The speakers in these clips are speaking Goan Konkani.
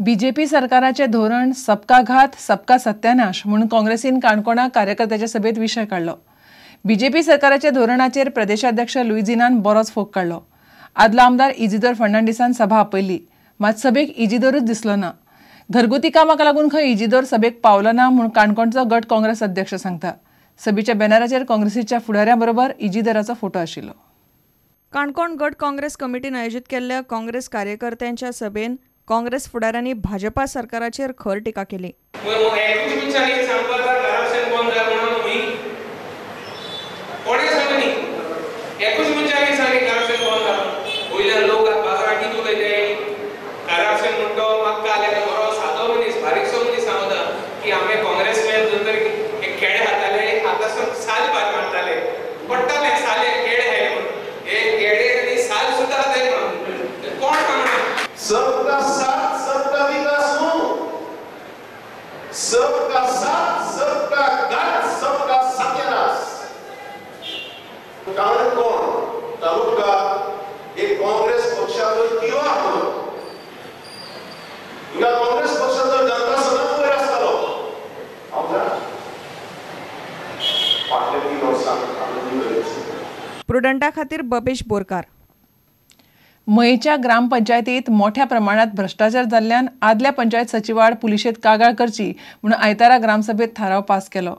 बीजेपी सरकाराचे धोरण सबका घात सबका सत्यानाश म्हणून काँग्रेसीन काणकोणा कार्यकर्त्याच्या सभेत विशय काडलो। बीजेपी सरकाराच्या धोरणाचेर प्रदेशाध्यक्ष लुईझिनान बरोच फोग काडलो। आदलो आमदार इजिदोर फर्नांडीसान सभा आपयली, मात सभेक इजिदोरूच दिसलो ना। घरगुती कामाक लागून खंय इजिदोर सभेक पावलो ना म्हूण काणकोणचो गट काँग्रेस अध्यक्ष सांगता। सभेच्या बॅनराचेर काँग्रेसीच्या फुडाऱ्या बरोबर इजिदोराचो फोटो आशिल्लो। काणकोण गट काँग्रेस कमिटीन आयोजीत केल्ल्या काँग्रेस कार्यकर्त्यांच्या सभेन काँग्रेस फुडाऱ्यांनी भाजपा सरकाराचेर खर टिका केली। सबका साथ सबका विकास हो, सबका साथ सबका घात सबका सत्यानाश। काणकोण तालुका एक काँग्रेस पक्षाचो किंवा हिंगा काँग्रेस पक्षाचो जनता सदांच वयर आसतालो। हांव जाणा फाटल्या 3 वर्सां प्रुडंटा खातीर बबेश बोरकार। मयेच्या ग्रामपंचायतीत मोठ्या प्रमाणात भ्रष्टाचार जाल्ल्यान आदल्या पंचायत सचिवाड पुलिशेत कागाळ करची म्हणून आयतारा ग्रामसभेत थाराव पास केलो।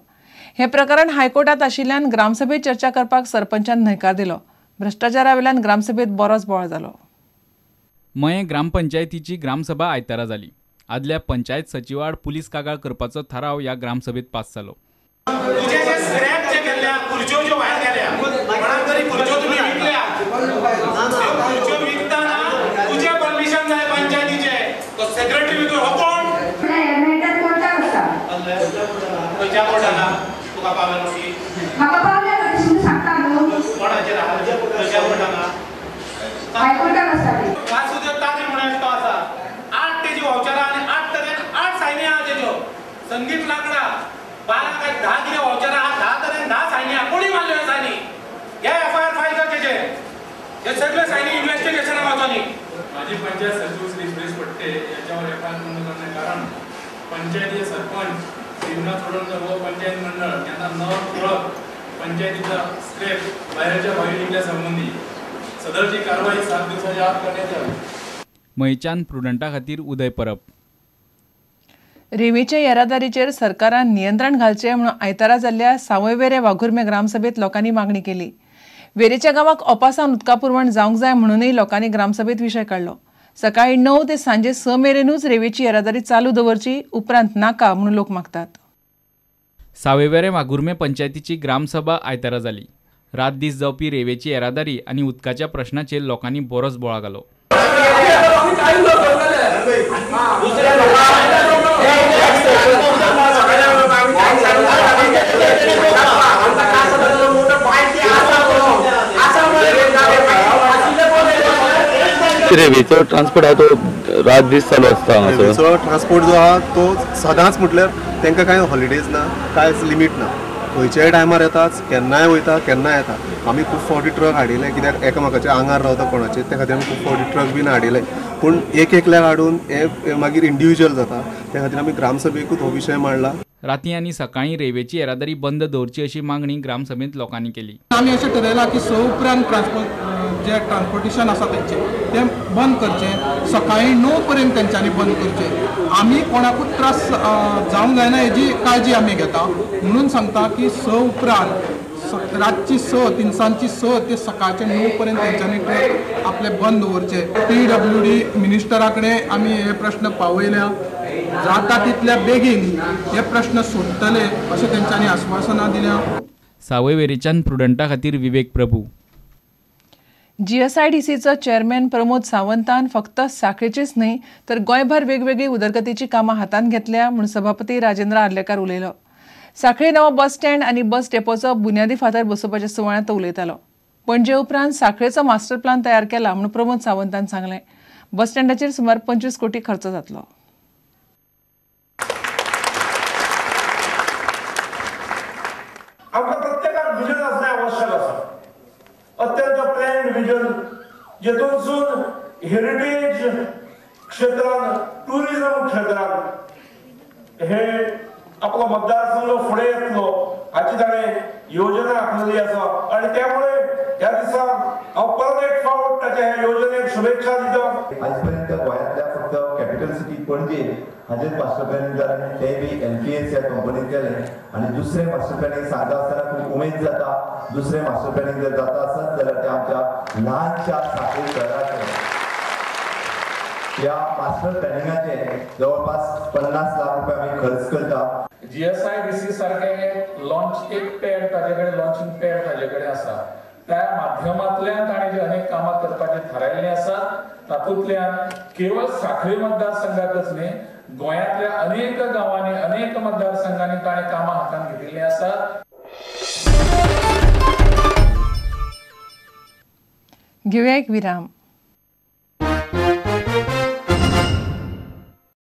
हे प्रकरण हायकोर्टात आशिल्ल्यान ग्रामसभेत चर्चा करपाक सरपंचान न्हयकार दिलो। भ्रष्टाचारावेल्यान ग्रामसभेत बरोच बोवाळ जालो। मये ग्रामपंचायतीची ग्रामसभा आयतारा जाली। आदल्या पंचायत सचिवाड पुलीस कागाळ करपाचो थाराव ह्या ग्रामसभेत पास जालो। संगीत लाकडा 12 काय 10 किलो वावचर आहा, 10 तरेन 10 सायनी आहा, कोणी मारल्यो ह्यो सायनी? हे एफआयआर फायल कर तेजेर, हे सगळे सायनी इन्व्हेस्टिगेशनाक वचोनी। माजी पंचायत सचिव श्री सुरेश फडते यांच्यावर एफआयआर नोंद करणे कारण पंचायतीचे सरपंच श्री चोडणकर व पंचायत मंडळ यांना न ओळख पंचायतीचा स्क्रॅप बाहेरच्या भावी विकल्यासंबंधी सदरची कारवाई 7 दिवसाच्या आत करण्यात यावी। मयच्यान प्रुडंटा खातीर उदय परब। रेंवेच्या येरादारीचेर सरकारान नियंत्रण घालचें म्हणून आयतारा जाल्ल्या सावयवेरें वाघुर्मे ग्रामसभेत लोकांनी मागणी केली। वेरेच्या गांवाक ओपासान उदका पुरवण जावंक जाय म्हणूनय लोकांनी ग्रामसभेत विशय काडलो। सकाळी 9 ते सांजे 6 मेरेनूच रेंवेची येरादारी चालू दवरची, उपरांत नाका म्हणून लोक मागतात। सावयवेरें वाघुर्मे पंचायतीची ग्रामसभा आयतारा जाली। रात दीस जावपी रेंवेची येरादारी आनी उदकाच्या प्रश्नाचेर लोकांनी बरोच बोवाळ घालो। रेवेचो ट्रान्सपोर्ट आहा तो रात दीस चालू आसता। रेवेचो ट्रान्सपोर्ट जो आहा तो सदांच म्हटल्यार तांकां कांय हॉलिडेज ना, कांयच लिमीट ना, खंयच्याय टायमार येताच, केन्नाय वयता केन्नाय येता। आमी खूब फावटी ट्रक हाडिल्ले कित्याक एकामेकाच्या आंगार रावता कोणाचे, त्या खातीर आमी खूब फावटी ट्रक बीन हाडिल्ले, पूण एक एकल्याक हाडून हे मागीर इंडिविज्युअल जाता, त्या खातीर आमी ग्रामसभेकूच हो विशय मांडला। राती आनी सकाळी रेवेची येरादारी बंद दवरची अशी मागणी ग्रामसभेंत लोकांनी केली। आमी अशें ठरयलां की 6 उपरांत ट्रान्सपोर्ट जे ट्रान्सपोर्टेशन आसा तेंचें तें बंद करचें, सकाळी 9 पर्यंत तेंच्यांनी बंद करचें। आमी कोणाकूच त्रास जावंक जायना हेजी काळजी आमी घेता, म्हणून सांगता की 6 उपरांत रातची 6, तिनसांजची 6 ते सकाळचे 9 पर्यंत तेंच्यांनी ट्रक आपले बंद दवरचे। PWD मिनिस्टरा कडेन आमी हे प्रश्न पावयल्या, जाता तितल्या बेगीन हे प्रश्न सोडटले अशें तेंच्यांनी आश्वासनां दिल्या। सावयवेरेच्यान प्रुडंटा खातीर विवेक प्रभू। जीएसआयडीसीचो चेअरमॅन प्रमोद सावंतान फक्त साखळेचीच न्हय तर गोंयभर वेगवेगळी उदरगतीची कामां हातांत घेतल्या म्हूण सभापती राजेंद्र आर्लेकार उलयलो। साखळे नवो बस स्टँड आनी बस डेपोचो बुन्यादी फातर बसोवपाच्या सुवाळ्यांत तो उलयतालो। पणजे उपरांत साखळेचो मास्टर प्लान तयार केला म्हूण प्रमोद सावंतान सांगलें। बस स्टँडाचेर सुमार 25 कोटी खर्च जातलो। आमकां प्रत्येकाक विजन आसणें आवश्यक आसा, अत्यंत प्लॅन्ड विजन जेतूनसून हेरिटेज क्षेत्रान, टुरिझम क्षेत्रान हे आपलो मतदारसंघ फुडें येतलो हाची ताणें योजना आखलेली आसा आनी त्यामुळे ह्या दिसा हांव परत एक फावट ताच्या ह्या योजनेक शुभेच्छा दिता. आयज पर्यंत गोंयांतल्या फक्त कॅपिटल सिटी पणजे हाजेच मास्टर प्लॅनिंग जालें, तें बी एल पी एस ह्या कंपनीन केलें आनी दुसरें मास्टर प्लॅनिंग सांगता आसतना खूब उमेद जाता. दुसरें मास्टर प्लॅनिंग जर जाता आसत जाल्यार तें आमच्या ल्हानशा सांखळी शहराचें. ह्या मास्टर प्लॅनिंगाचे जवळपास 50 लाख रुपया आमी खर्च करता. जीएसआयडीसी सारखे लॉन्च एक पॅड ताजे कडेन, लॉन्चिंग पॅड ताजे कडेन आसा. त्या माध्यमांतल्यान ताणें जी अनेक कामां करपाची थारायल्लीं आसा, तातूंतल्यान केवळ सांखळी मतदारसंघातच न्ही, गोंयांतल्या अनेक गांवांनी, अनेक मतदारसंघांनी ताणें कामां हातांत घेतिल्लीं आसात. घेऊया एक विराम.